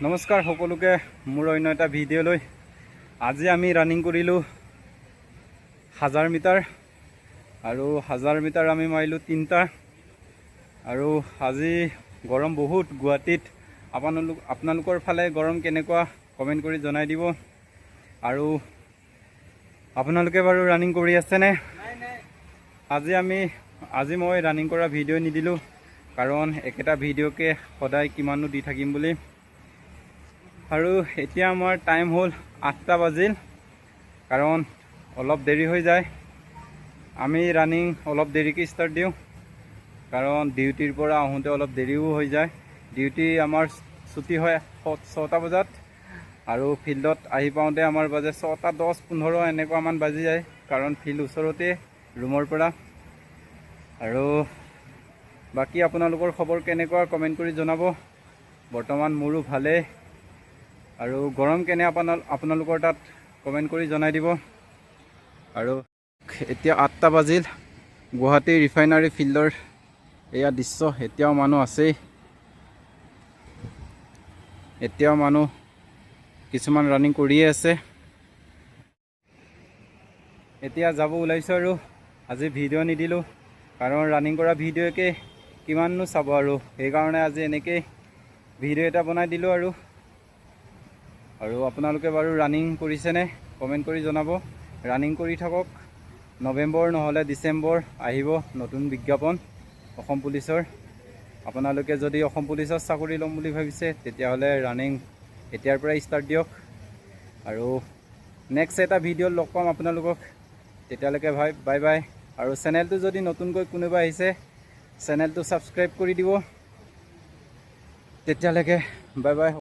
নমস্কাৰ সকলোকে মোৰ অন্য এটা ভিডিঅ'লৈ। আজি আমি ৰানিং কৰিলোঁ 1000 মিটাৰ আৰু 1000 মিটাৰ আমি মাৰিলোঁ তিনিটা। আৰু আজি গৰম বহুত গুৱাহাটীত। আপোনালোকৰ ফালে গৰম কেনেকুৱা, কমেণ্ট কৰি জনাই দিব। আৰু আপোনালোকে বাৰু ৰানিং কৰি আছেনে? আজি মই ৰানিং কৰা ভিডিঅ' নিদিলোঁ, কাৰণ একেটা ভিডিঅ'কে সদায় কিমাননো দি থাকিম বুলি। আৰু এতিয়া আমাৰ টাইম হ'ল 8টা বাজিল, কাৰণ অলপ দেৰি হৈ যায়। আমি ৰানিং অলপ দেৰিকৈ ষ্টাৰ্ট দিওঁ, কাৰণ ডিউটিৰ পৰা আহোঁতে অলপ দেৰিও হৈ যায়। ডিউটি আমাৰ ছুটি হয় 6টা বজাত আৰু ফিল্ডত আহি পাওঁতে আমাৰ বাজে 6টা 10, 15 এনেকুৱামান বাজি যায়, কাৰণ ফিল্ড ওচৰতে ৰুমৰ পৰা। আৰু বাকী আপোনালোকৰ খবৰ কেনেকুৱা, কমেণ্ট কৰি জনাব। বৰ্তমান মোৰো ভালেই। আৰু গৰম কেনে আপোনালোকৰ তাত, কমেণ্ট কৰি জনাই দিব। আৰু এতিয়া 8টা বাজিল। গুৱাহাটী ৰিফাইনাৰী ফিল্ডৰ এয়া দৃশ্য। এতিয়াও মানুহ আছেই, এতিয়াও মানুহ কিছুমান ৰানিং কৰিয়ে আছে। এতিয়া যাব ওলাইছোঁ আৰু আজি ভিডিঅ' নিদিলোঁ, কাৰণ ৰানিং কৰা ভিডিঅ'কে কিমাননো চাব আৰু সেইকাৰণে আজি এনেকেই ভিডিঅ' এটা বনাই দিলোঁ। আৰু আপোনালোকে বাৰু ৰানিং কৰিছেনে, কমেণ্ট কৰি জনাব। ৰানিং কৰি থাকক। নৱেম্বৰ নহ'লে ডিচেম্বৰ আহিব নতুন বিজ্ঞাপন অসম পুলিচৰ। আপোনালোকে যদি অসম পুলিচত চাকৰি ল'ম বুলি ভাবিছে, তেতিয়াহ'লে ৰানিং এতিয়াৰ পৰাই ষ্টাৰ্ট দিয়ক। আৰু নেক্সট এটা ভিডিঅ'ত লগ পাম আপোনালোকক। তেতিয়ালৈকে ভাই বাই বাই। আৰু চেনেলটো যদি নতুনকৈ কোনোবা আহিছে, চেনেলটো ছাবস্ক্ৰাইব কৰি দিব। তেতিয়ালৈকে বাই বাই।